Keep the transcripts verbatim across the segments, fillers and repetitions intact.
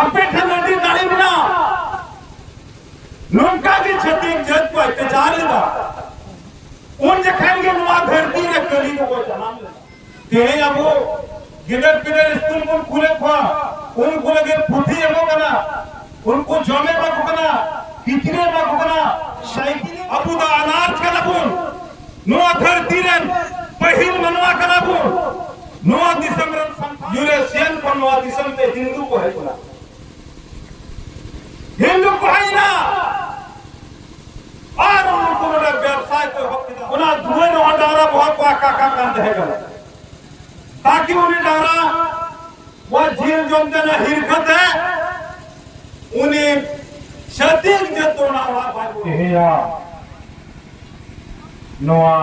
ᱟᱯᱮ ᱴᱷᱮᱱ ᱟᱹᱰᱤ ᱫᱟᱲᱮ ᱢᱮᱱᱟᱜᱼᱟ᱾ ᱱᱚᱝᱠᱟ ᱜᱮ ᱪᱷᱟᱹᱛᱤᱠ ᱡᱟᱹᱛ ᱠᱚ ᱚᱛᱛᱟᱪᱟᱨ ᱞᱮᱫᱟ, ᱩᱱ ᱡᱚᱠᱷᱟᱱ ᱜᱮ ᱱᱚᱣᱟ ᱫᱷᱟᱹᱨᱛᱤ ᱨᱮ ᱠᱟᱹᱞᱤ ᱫᱚᱠᱚ ᱡᱟᱱᱟᱢ ᱞᱮᱫᱟ᱾ ᱛᱮᱦᱮᱧ ᱟᱵᱚ ᱜᱤᱫᱟᱹᱨ ᱯᱤᱫᱟᱹᱨ ᱥᱠᱩᱞ ᱵᱚᱱ ᱠᱩᱞᱮᱫ ᱠᱚᱣᱟ, ᱩᱱᱠᱩ ᱞᱟᱹᱜᱤᱫ ᱯᱩᱛᱷᱤ ᱮᱢᱚᱜ ᱠᱟᱱᱟ, ᱩᱱᱠᱩ ᱡᱚᱢ ᱮᱢᱟ ᱠᱚ ᱠᱟᱱᱟ, ᱠᱤᱪᱨᱤᱡ ᱮᱢᱟ ᱠᱚ ᱠᱟᱱᱟ, ᱥᱟᱭᱠᱮᱞ᱾ ᱟᱵᱚ ᱫᱚ ᱟᱱᱟᱡ ᱠᱟᱱᱟ ᱵᱚᱱ, ᱱᱚᱣᱟ ᱫᱷᱟᱹᱨᱛᱤ ᱨᱮᱱ ᱯᱟᱹᱦᱤᱞ ᱢᱟᱱᱣᱟ ᱠᱟᱱᱟ ᱵᱚᱱ᱾ ᱱᱚᱣᱟ ᱫᱤᱥᱚᱢ ᱨᱮᱱ ᱥᱟᱱᱛᱟᱲ ᱤᱭᱩᱨᱮᱥᱤᱭᱟᱱ ᱠᱷᱚᱱ ᱱᱚᱣᱟ ᱫᱤᱥᱚᱢ ᱛᱮ ᱦᱤᱱᱫᱩ ᱠᱚ ᱦᱮᱡ ᱮᱱᱟ᱾ ᱦᱤᱱᱫᱩ ᱠᱚ ᱦᱮᱡ ᱮᱱᱟ᱾ ᱟᱨ ᱩᱱᱠᱩ ᱱᱚᱰᱮ ᱵᱮᱵᱽᱥᱟᱭ ᱠᱚ ᱮᱦᱚᱵ ᱠᱮᱫᱟ᱾ ᱚᱱᱟ ᱫᱩᱣᱟᱹᱨ ᱨᱮᱦᱚᱸ ᱰᱟᱝᱨᱟ ᱵᱚᱦᱚᱜ ᱠᱚ ᱟᱠᱟ ᱠᱟᱜ ᱠᱟᱱ ᱛᱟᱦᱮᱸ ᱠᱟᱱᱟ, ᱛᱟᱠᱤ ᱩᱱᱤ ᱰᱟᱝᱨᱟ ᱠᱚᱣᱟᱜ ᱡᱤᱞ ᱡᱚᱢ ᱛᱮ ᱚᱱᱟ ᱦᱤᱨᱠᱟᱹ ᱛᱮ ᱩᱱᱤ ᱪᱷᱟᱹᱛᱤᱠ ᱡᱟᱹᱛ ᱫᱚ ᱚᱱᱟ ᱚᱲᱟᱜ ᱵᱟᱭ ᱵᱚᱞᱚ᱾ ᱛᱮᱦᱮᱧᱟᱜ ᱱᱚᱣᱟ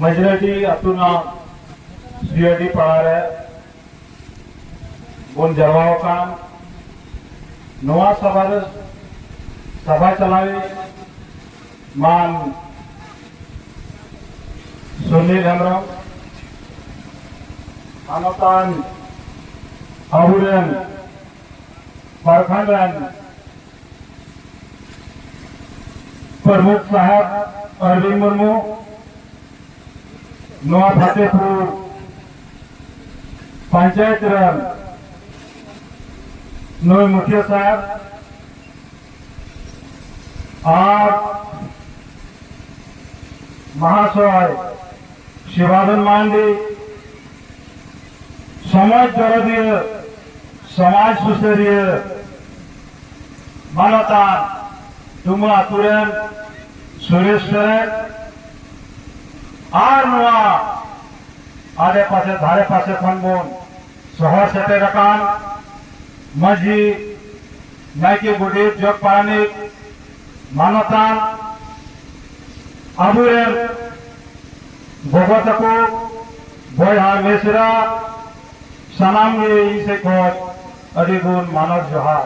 ᱢᱟᱹᱡᱽᱨᱟᱹᱰᱤ ᱟᱹᱛᱩ ᱨᱮᱱᱟᱜ ᱥᱩᱭᱟᱰᱤ ᱯᱟᱲᱟ ᱨᱮ ᱵᱚᱱ ᱡᱟᱨᱣᱟ ᱟᱠᱟᱱ ᱱᱚᱣᱟ ᱥᱟᱵᱷᱟ ᱨᱮ, ᱥᱟᱵᱷᱟ ᱪᱟᱞᱟᱣᱤᱡ ᱢᱟᱱ ᱥᱩᱱᱤᱞ ᱦᱮᱢᱵᱨᱚᱢ, ᱢᱟᱱᱚᱛᱟᱱ ᱟᱵᱚᱨᱮᱱ ᱯᱨᱚᱠᱷᱚᱸᱰ ᱨᱮᱱ ᱯᱨᱚᱢᱩᱠᱷ ᱥᱟᱦᱮᱵ ᱚᱨᱵᱤᱱᱫ ᱢᱩᱨᱢᱩ, ᱱᱚᱣᱟ ᱯᱷᱟᱛᱮᱯᱩᱨ ᱯᱚᱧᱪᱟᱭᱮᱛ ᱨᱮᱱ ᱱᱩᱭ ᱢᱩᱠᱷᱤᱭᱟᱹ ᱥᱟᱦᱮᱵ ᱟᱨ ᱢᱟᱦᱟᱥᱚᱭ ᱥᱤᱵᱟᱫᱚᱱ ᱢᱟᱱᱰᱤ, ᱥᱚᱢᱟᱡᱽ ᱫᱚᱨᱚᱫᱤᱭᱟᱹ, ᱥᱚᱢᱟᱡᱽ ᱥᱩᱥᱟᱹᱨᱤᱭᱟᱹ, ᱢᱟᱱᱚᱛᱟᱱ ᱰᱩᱢᱩᱨ ᱟᱛᱳ ᱨᱮᱱ ᱥᱩᱨᱮᱥ ᱥᱚᱨᱮᱱ ᱟᱨ ᱱᱚᱣᱟ ᱟᱰᱮ ᱯᱟᱥᱮ ᱫᱷᱟᱨᱮ ᱯᱟᱥᱮ ᱠᱷᱚᱱ ᱵᱚᱱ ᱥᱚᱦᱚᱨ ᱥᱮᱴᱮᱨ ᱟᱠᱟᱱ ᱢᱟᱹᱡᱷᱤ, ᱱᱟᱭᱠᱮ, ᱜᱚᱰᱮᱛ, ᱡᱚᱜᱽ ᱯᱟᱨᱟᱱᱤᱠ, ᱢᱟᱱᱚᱛᱟᱱ, ᱟᱵᱚᱨᱮᱱ ᱜᱚᱜᱚ ᱛᱟᱠᱚ, ᱵᱚᱭᱦᱟ ᱢᱤᱥᱨᱟ, ᱥᱟᱱᱟᱢ ᱜᱮ ᱤᱧ ᱥᱮᱫ ᱠᱷᱚᱱ ᱟᱹᱰᱤ ᱜᱩᱱ ᱢᱟᱱᱚᱛ ᱡᱚᱦᱟᱨ᱾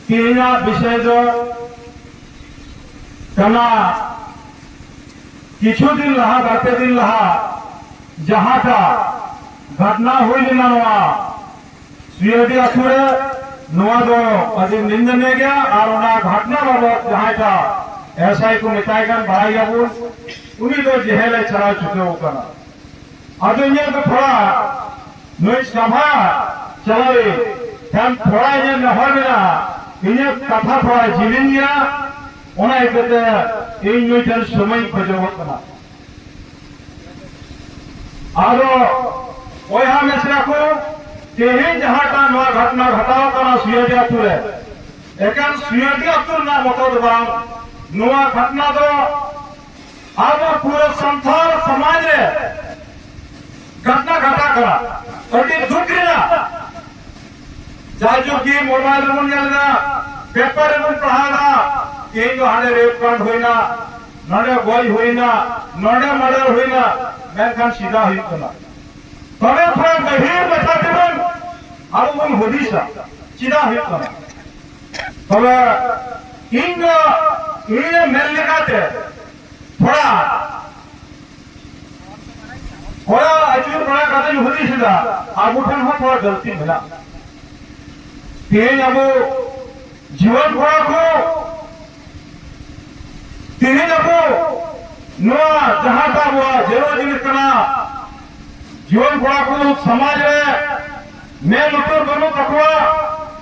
ᱛᱮᱦᱮᱧᱟᱜ ᱵᱤᱥᱚᱭ ᱫᱚ ᱠᱟᱱᱟ, ᱠᱤᱪᱷᱩ ᱫᱤᱱ ᱞᱟᱦᱟ, ᱵᱟᱨ ᱯᱮ ᱫᱤᱱ ᱞᱟᱦᱟ ᱡᱟᱦᱟᱸᱴᱟᱜ ᱜᱷᱚᱴᱱᱟ ᱦᱩᱭ ᱞᱮᱱᱟ, ᱱᱚᱣᱟ ᱥᱩᱭᱟᱹᱰᱤ ᱟᱹᱛᱩ ᱨᱮ ᱱᱚᱣᱟ ᱫᱚ ᱟᱹᱰᱤ ᱱᱤᱱᱫᱚᱱᱤᱭᱚ ᱜᱮᱭᱟ᱾ ᱟᱨ ᱚᱱᱟ ᱜᱷᱚᱴᱱᱟ ᱵᱟᱵᱚᱫ ᱡᱟᱦᱟᱸᱭᱴᱟᱜ ᱮᱥ ᱟᱭ ᱠᱚ ᱢᱮᱛᱟᱭ ᱠᱟᱱ, ᱵᱟᱲᱟᱭ ᱜᱮᱭᱟᱵᱚᱱ, ᱩᱱᱤ ᱫᱚ ᱡᱮᱦᱮᱞ ᱮ ᱪᱟᱞᱟᱣ ᱪᱷᱩᱴᱟᱹᱣ ᱠᱟᱱᱟ᱾ ᱟᱫᱚ ᱤᱧᱟᱹᱜ ᱫᱚ ᱛᱷᱚᱲᱟ ᱱᱩᱭ ᱥᱟᱵᱷᱟ ᱪᱟᱞᱟᱣᱤᱡ ᱴᱷᱮᱱ ᱛᱷᱚᱲᱟ ᱤᱧᱟᱹᱜ ᱱᱮᱦᱚᱨ ᱢᱮᱱᱟᱜᱼᱟ, ᱤᱧᱟᱹᱜ ᱠᱟᱛᱷᱟ ᱛᱷᱚᱲᱟ ᱡᱤᱞᱤᱧ ᱜᱮᱭᱟ, ᱚᱱᱟ ᱤᱭᱠᱟᱹᱛᱮ ᱤᱧ ᱱᱩᱭ ᱴᱷᱮᱱ ᱥᱚᱢᱚᱭᱤᱧ ᱠᱷᱚᱡᱚᱜᱚᱜ ᱠᱟᱱᱟ᱾ ᱟᱫᱚ ᱵᱚᱭᱦᱟ ᱢᱤᱥᱨᱟ ᱠᱚ, ᱛᱮᱦᱮᱧ ᱡᱟᱦᱟᱸᱴᱟᱜ ᱱᱚᱣᱟ ᱜᱷᱚᱴᱱᱟ ᱜᱷᱚᱴᱟᱣ ᱠᱟᱱᱟ ᱥᱩᱭᱟᱹᱰᱤ ᱟᱹᱛᱩ ᱨᱮ, ᱮᱠᱮᱱ ᱥᱩᱭᱟᱹᱰᱤ ᱟᱹᱛᱩ ᱨᱮᱱᱟᱜ ᱢᱚᱛᱚ ᱫᱚ ᱵᱟᱝ, ᱱᱚᱣᱟ ᱜᱷᱚᱴᱱᱟ ᱫᱚ ᱟᱵᱚ ᱯᱩᱨᱟᱹ ᱥᱟᱱᱛᱟᱲ ᱥᱚᱢᱟᱡᱽ ᱨᱮ ᱜᱷᱚᱴᱱᱟ ᱜᱷᱚᱴᱟᱜ ᱠᱟᱱᱟ, ᱟᱹᱰᱤ ᱫᱩᱠ ᱨᱮᱱᱟᱜ᱾ ᱡᱟᱭᱡᱩᱜᱽ ᱜᱮ ᱢᱳᱵᱟᱭᱤᱞ ᱨᱮᱵᱚᱱ ᱧᱮᱞ ᱮᱫᱟ, ᱯᱮᱯᱟᱨ ᱨᱮᱵᱚᱱ ᱯᱟᱲᱦᱟᱣ ᱮᱫᱟ, ᱛᱮᱦᱮᱧ ᱫᱚ ᱦᱟᱸᱰᱮ ᱨᱮᱯ ᱠᱟᱱᱰ ᱦᱩᱭᱱᱟ, ᱱᱚᱰᱮ ᱜᱚᱡ ᱦᱩᱭᱱᱟ, ᱱᱚᱰᱮ ᱢᱟᱨᱰᱟᱨ ᱦᱩᱭᱱᱟ, ᱢᱮᱱᱠᱷᱟᱱ ᱪᱮᱫᱟᱜ ᱦᱩᱭᱩᱜ ᱠᱟᱱᱟ? ᱛᱚᱵᱮ ᱛᱷᱚᱲᱟ ᱜᱟᱹᱦᱤᱨ ᱢᱟᱪᱷᱟ ᱛᱮᱵᱚᱱ ᱟᱵᱚ ᱵᱚᱱ ᱦᱩᱫᱤᱥᱟ, ᱪᱮᱫᱟᱜ ᱦᱩᱭᱩᱜ ᱠᱟᱱᱟ? ᱛᱚᱵᱮ ᱤᱧ ᱫᱚ ᱤᱧᱟᱹᱜ ᱢᱮᱱ ᱞᱮᱠᱟᱛᱮ ᱛᱷᱚᱲᱟ ᱦᱚᱲᱟᱜ ᱟᱹᱪᱩᱨ ᱵᱟᱲᱟ ᱠᱟᱛᱮᱧ ᱦᱩᱫᱤᱥ ᱮᱫᱟ, ᱟᱵᱚ ᱴᱷᱮᱱ ᱦᱚᱸ ᱛᱷᱚᱲᱟ ᱜᱟᱹᱞᱛᱤ ᱢᱮᱱᱟᱜᱼᱟ᱾ ᱛᱮᱦᱮᱧ ᱟᱵᱚ ᱡᱩᱣᱟᱹᱱ ᱠᱚᱲᱟ ᱠᱚ, ᱛᱮᱦᱮᱧ ᱟᱵᱚ ᱱᱚᱣᱟ ᱡᱟᱦᱟᱸᱴᱟᱜ ᱟᱵᱚᱣᱟᱜ ᱡᱟᱹᱨᱩᱲ ᱡᱤᱱᱤᱥ ᱠᱟᱱᱟ, ᱡᱩᱣᱟᱹᱱ ᱠᱚᱲᱟ ᱠᱚ ᱥᱚᱢᱟᱡᱽ ᱨᱮ ᱢᱮᱫ ᱞᱩᱛᱩᱨ ᱵᱟᱹᱱᱩᱜ ᱛᱟᱠᱚᱣᱟ᱾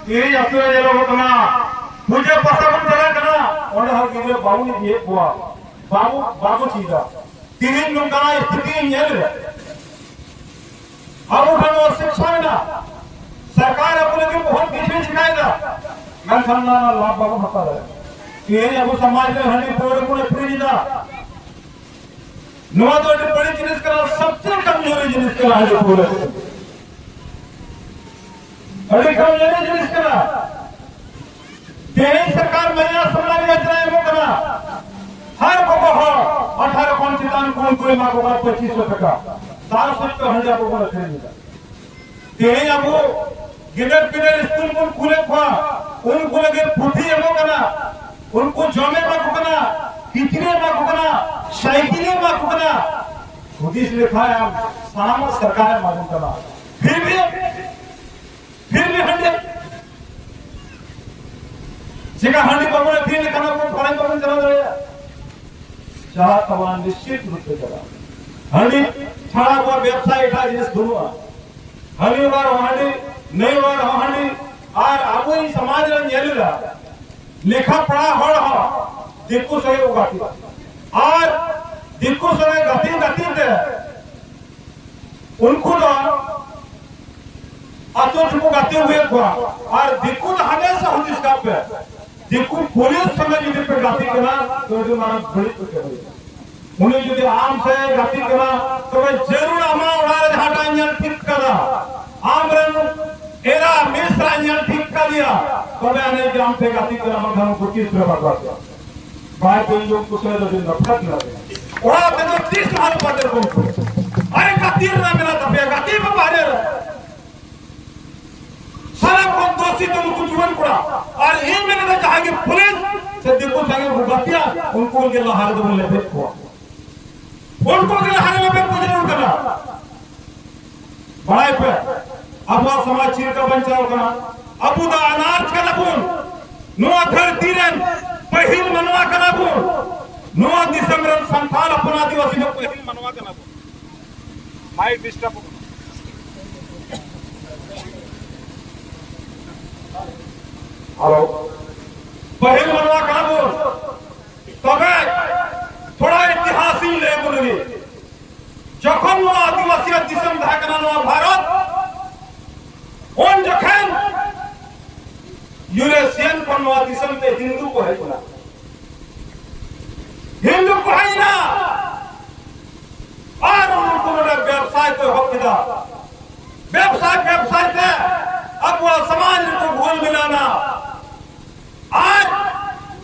ᱛᱮᱦᱮᱧ ᱟᱛᱳ ᱨᱮ ᱧᱮᱞᱚᱜᱚᱜ ᱠᱟᱱᱟ, ᱯᱩᱡᱟᱹ ᱯᱟᱥᱟ ᱵᱚᱱ ᱪᱟᱞᱟᱜ ᱠᱟᱱᱟ, ᱚᱸᱰᱮ ᱦᱚᱸ ᱜᱤᱫᱽᱨᱟᱹ ᱵᱟᱵᱚᱱ ᱤᱫᱤᱭᱮᱫ ᱠᱚᱣᱟ, ᱵᱟᱵᱚ ᱵᱟᱵᱚ ᱪᱮᱫᱟ᱾ ᱛᱮᱦᱮᱧ ᱱᱚᱝᱠᱟᱱᱟᱜ ᱥᱛᱷᱤᱛᱤ ᱧᱮᱞ ᱨᱮ ᱟᱵᱚ ᱴᱷᱮᱱ ᱱᱚᱣᱟ ᱥᱤᱠᱥᱟ ᱢᱮᱱᱟᱜᱼᱟ, ᱥᱚᱨᱠᱟᱨ ᱟᱵᱚ ᱞᱟᱹᱜᱤᱫ ᱵᱚᱦᱩᱛ ᱠᱤᱪᱷᱩᱭ ᱪᱤᱠᱟᱭᱮᱫᱟ, ᱢᱮᱱᱠᱷᱟᱱ ᱚᱱᱟ ᱨᱮᱱᱟᱜ ᱞᱟᱵᱷ ᱵᱟᱵᱚᱱ ᱦᱟᱛᱟᱣ ᱫᱟᱲᱮᱭᱟᱜᱼᱟ᱾ ᱛᱮᱦᱮᱧ ᱟᱵᱚ ᱥᱚᱢᱟᱡᱽ ᱨᱮ ᱦᱟᱺᱰᱤ ᱯᱟᱹᱣᱨᱟᱹ ᱵᱚᱱ ᱟᱹᱠᱷᱨᱤᱧ ᱮᱫᱟ, ᱱᱚᱣᱟ ᱫᱚ ᱟᱹᱰᱤ ᱵᱟᱹᱲᱤᱡ ᱡᱤᱱᱤᱥ ᱠᱟᱱᱟ, ᱥᱚᱵᱪᱮᱭᱮ ᱠᱚᱢᱡᱳᱨᱤ ᱡᱤᱱᱤᱥ ᱠᱟᱱᱟ ᱦᱟᱺᱰᱤ ᱯᱟᱹᱣᱨᱟᱹ᱾ ᱟᱹᱰᱤ ᱠᱚᱢᱡᱳᱨᱤ ᱡᱤᱱᱤᱥ ᱠᱟᱱᱟ᱾ ᱛᱮᱦᱮᱧ ᱥᱚᱨᱠᱟᱨ ᱢᱟᱭᱟ ᱥᱟᱢᱱᱟ ᱨᱮ ᱡᱟᱦᱟᱸ ᱮᱢᱚᱜ ᱠᱟᱱᱟ, ᱦᱟᱨ ᱜᱚᱜᱚ ᱦᱚᱲ ᱟᱴᱷᱟᱨᱚ ᱠᱷᱚᱱ ᱪᱮᱛᱟᱱ ᱠᱚ ᱩᱱᱠᱩ ᱮᱢᱟ ᱠᱚ ᱠᱟᱱᱟ ᱯᱚᱸᱪᱤᱥ ᱥᱚ ᱴᱟᱠᱟ, ᱛᱟᱨ ᱥᱚᱛᱛᱮ ᱦᱟᱺᱰᱤ ᱟᱵᱚ ᱵᱚᱱ ᱟᱹᱠᱷᱨᱤᱧ ᱮᱫᱟ᱾ ᱛᱮᱦᱮᱧ ᱟᱵᱚ ᱜᱤᱫᱟᱹᱨ ᱯᱤᱫᱟᱹᱨ ᱥᱠᱩᱞ ᱵᱚᱱ ᱠᱩᱞᱮᱫ ᱠᱚᱣᱟ, ᱩᱱᱠᱩ ᱞᱟᱹᱜᱤᱫ ᱯᱩᱛᱷᱤ ᱮᱢᱚᱜ ᱠᱟᱱᱟ, ᱩᱱᱠᱩ ᱡᱚᱢᱮ ᱮᱢᱟ ᱠᱚ ᱠᱟᱱᱟ, ᱠᱤᱪᱨᱤᱡ ᱮᱢᱟ ᱠᱚ ᱠᱟᱱᱟ, ᱥᱟᱭᱠᱮᱞ ᱮᱢᱟ ᱠᱚ ᱠᱟᱱᱟ᱾ ᱦᱩᱫᱤᱥ ᱞᱮᱠᱷᱟᱱ ᱥᱟᱱᱟᱢᱟᱜ ᱥᱚᱨᱠᱟᱨᱮ ᱮᱢᱟ ᱵᱚᱱ ᱠᱟᱱᱟ᱾ ᱯᱷᱤᱨ ᱵᱷᱤ, ᱯᱷᱤᱨ ᱮᱴᱟᱜ ᱦᱟᱺᱰᱤ ᱵᱟᱵᱚᱱ ᱟᱹᱠᱷᱨᱤᱧ ᱞᱮᱠᱷᱟᱱ ᱟᱵᱚ ᱯᱷᱟᱨᱟᱢ ᱵᱟᱵᱚᱱ ᱪᱟᱞᱟᱣ ᱫᱟᱲᱮᱭᱟᱜᱼᱟ᱾ ᱪᱟᱞᱟᱜ ᱛᱟᱵᱚᱱᱟ, ᱱᱤᱥᱪᱤᱛ ᱨᱩᱯ ᱛᱮ ᱪᱟᱞᱟᱜᱼᱟ᱾ ᱦᱟᱺᱰᱤ ᱪᱷᱟᱲᱟ ᱟᱵᱚᱣᱟᱜ ᱵᱮᱵᱽᱥᱟ ᱮᱴᱟᱜ ᱡᱤᱱᱤᱥ ᱵᱟᱹᱱᱩᱜᱼᱟ᱾ ᱦᱟᱺᱰᱤ ᱚᱲᱟᱜ ᱨᱮᱦᱚᱸ ᱦᱟᱺᱰᱤ, ᱱᱟᱹᱭ ᱚᱲᱟᱜ ᱨᱮᱦᱚᱸ ᱦᱟᱺᱰᱤ, ᱟᱨ ᱟᱵᱚ ᱥᱚᱢᱟᱡᱽ ᱨᱮ ᱧᱮᱞ ᱮᱫᱟ, ᱞᱮᱠᱷᱟ ᱯᱚᱲᱟ ᱦᱚᱲ ᱦᱚᱸ ᱫᱤᱠᱩ ᱥᱚᱸᱜᱮ ᱠᱚ ᱜᱟᱛᱮᱜᱼᱟ᱾ ᱟᱨ ᱫᱤᱠᱩ ᱥᱚᱸᱜᱮ ᱜᱟᱛᱮ ᱜᱟᱛᱮ ᱛᱮ ᱩᱱᱠᱩ ᱫᱚ ᱟᱛᱳ ᱨᱮᱠᱚ ᱜᱟᱛᱮ ᱦᱩᱭᱮᱫ ᱠᱚᱣᱟ᱾ ᱟᱨ ᱫᱤᱠᱩ ᱫᱚ ᱦᱟᱢᱮᱥᱟ ᱦᱩᱫᱤᱥ ᱠᱟᱜ ᱯᱮ, ᱫᱤᱠᱩ ᱯᱩᱞᱤᱥ ᱥᱚᱸᱜᱮ ᱡᱩᱫᱤ ᱯᱮ ᱜᱟᱛᱮ ᱠᱟᱱᱟ, ᱛᱚ ᱟᱹᱰᱤ ᱢᱟᱨᱟᱝ ᱵᱟᱹᱲᱤᱡ ᱯᱮ ᱠᱟᱹᱢᱤᱭᱮᱫᱟ᱾ ᱩᱱᱤ ᱡᱩᱫᱤ ᱟᱢ ᱥᱮ ᱜᱟᱛᱮ ᱠᱟᱱᱟ, ᱛᱚᱵᱮ ᱡᱟᱹᱨᱩᱲ ᱟᱢᱟᱜ ᱚᱲᱟᱜ ᱨᱮ ᱡᱟᱦᱟᱸᱴᱟᱜ ᱧᱮᱞ ᱴᱷᱤᱠ ᱠᱟᱫᱟ, ᱟᱢᱨᱮᱱ ᱮᱨᱟ ᱢᱤᱥᱨᱟ ᱧᱮᱞ ᱴᱷᱤᱠ ᱠᱟᱫᱮᱭᱟ, ᱛᱚᱵᱮ ᱟᱹᱱᱤᱡ ᱜᱮ ᱟᱢ ᱴᱷᱮᱱ ᱜᱟᱛᱮ ᱠᱟᱱᱟ, ᱵᱟᱝᱠᱷᱟᱱ ᱩᱱᱠᱩ ᱛᱤᱥ ᱨᱮ ᱵᱟᱠᱚ ᱜᱟᱛᱮᱜᱼᱟ᱾ ᱵᱟᱭ ᱛᱮ ᱤᱧ ᱫᱚ ᱩᱱᱠᱩ ᱥᱚᱸᱜᱮ ᱫᱚ ᱟᱹᱰᱤ ᱱᱚᱯᱷᱨᱚᱛ ᱢᱮᱱᱟᱜ ᱛᱤᱧᱟ᱾ ᱚᱲᱟᱜ ᱛᱮᱫᱚ ᱛᱤᱥ ᱞᱟᱦᱟ ᱫᱚ ᱵᱟᱝ ᱠᱚ ᱩᱱᱠᱩ᱾ ᱟᱨᱮ ᱜᱟᱛᱮ ᱨᱮᱱᱟᱜ ᱢᱮᱱᱟᱜ ᱛᱟᱯᱮᱭᱟ, ᱜᱟᱛᱮ ᱢᱟ ᱵᱟᱦᱨᱮ ᱨᱮ᱾ ᱥᱟᱱᱟᱢ ᱠᱷᱚᱱ ᱫᱳᱥᱤ ᱫᱚ ᱱᱩᱠᱩ ᱡᱩᱣᱟᱹᱱ ᱠᱚᱲᱟ᱾ ᱟᱨ ᱤᱧ ᱢᱮᱱᱮᱫᱟ ᱡᱟᱦᱟᱸᱭ ᱜᱮ ᱯᱩᱞᱤᱥ ᱥᱮ ᱫᱤᱠᱩ ᱥᱚᱸᱜᱮ ᱠᱚ ᱜᱟᱛᱮᱜᱼᱟ, ᱩᱱᱠᱩ ᱜᱮ ᱞᱟᱦᱟ ᱨᱮᱫᱚ ᱵᱚᱱ ᱞᱮᱵᱮᱫ ᱠᱚᱣᱟ᱾ ᱩᱱᱠᱩ ᱜᱮ ᱞᱟᱦᱟ ᱨᱮ ᱞᱮᱵᱮᱫ ᱠᱚ ᱡᱟᱹᱨᱩᱲ ᱠᱟᱱᱟ᱾ ᱵᱟᱲᱟᱭ ᱯᱮ, ᱟᱵᱚᱣᱟᱜ ᱥᱚᱢᱟᱡᱽ ᱪᱮᱫ ᱞᱮᱠᱟ ᱵᱟᱧᱪᱟᱣ ᱠᱟᱱᱟ? ᱟᱵᱚ ᱫᱚ ᱟᱱᱟᱡ ᱠᱟᱱᱟ ᱵᱚᱱ, ᱱᱚᱣᱟ ᱫᱷᱟᱹᱨᱛᱤ ᱨᱮᱱ ᱯᱟᱹᱦᱤᱞ ᱢᱟᱱᱣᱟ ᱠᱟᱱᱟ ᱵᱚᱱ, ᱱᱚᱣᱟ ᱫᱤᱥᱚᱢ ᱨᱮᱱ ᱥᱟᱱᱛᱟᱲ ᱦᱚᱯᱚᱱ ᱟᱹᱫᱤᱵᱟᱹᱥᱤ ᱫᱚ ᱯᱟᱹᱦᱤᱞ ᱢᱟᱱᱣᱟ ᱠᱟᱱᱟ ᱵᱚᱱ᱾ ᱢᱟᱭᱤᱠ ᱰᱤᱥᱴᱟᱨᱵ ᱠᱟᱱᱟ᱾ ᱦᱮᱞᱳ, ᱯᱟᱹᱦᱤᱞ ᱢᱟᱱᱣᱟ ᱠᱟᱱᱟ ᱵᱚᱱ᱾ ᱛᱚᱵᱮ ᱛᱷᱚᱲᱟ ᱤᱛᱤᱦᱟᱥ ᱤᱧ ᱞᱟᱹᱭ ᱟᱵᱚᱱ ᱞᱟᱹᱜᱤᱫ᱾ ᱡᱚᱠᱷᱚᱱ ᱱᱚᱣᱟ ᱟᱹᱫᱤᱵᱟᱹᱥᱤᱭᱟᱜ ᱫᱤᱥᱚᱢ ᱛᱟᱦᱮᱸ ᱠᱟᱱᱟ ᱱᱚᱣᱟ ᱵᱷᱟᱨᱚᱛ, ᱩᱱ ᱡᱚᱠᱷᱮᱱ ᱤᱭᱩᱨᱮᱥᱤᱭᱟᱱ ᱠᱷᱚᱱ ᱱᱚᱣᱟ ᱫᱤᱥᱚᱢ ᱛᱮ ᱦᱤᱱᱫᱩ ᱠᱚ ᱦᱮᱡ ᱮᱱᱟ᱾ ᱦᱤᱱᱫᱩ ᱠᱚ ᱦᱮᱡ ᱮᱱᱟ ᱟᱨ ᱩᱱᱠᱩ ᱱᱚᱰᱮ ᱵᱮᱵᱽᱥᱟᱭ ᱠᱚ ᱮᱦᱚᱵ ᱠᱮᱫᱟ᱾ ᱵᱮᱵᱽᱥᱟᱭ ᱵᱮᱵᱽᱥᱟᱭ ᱛᱮ ᱟᱵᱚᱣᱟᱜ ᱥᱚᱢᱟᱡᱽ ᱨᱮᱠᱚ ᱜᱷᱩᱞ ᱢᱤᱞᱟᱹᱣ ᱮᱱᱟ᱾ ᱟᱨ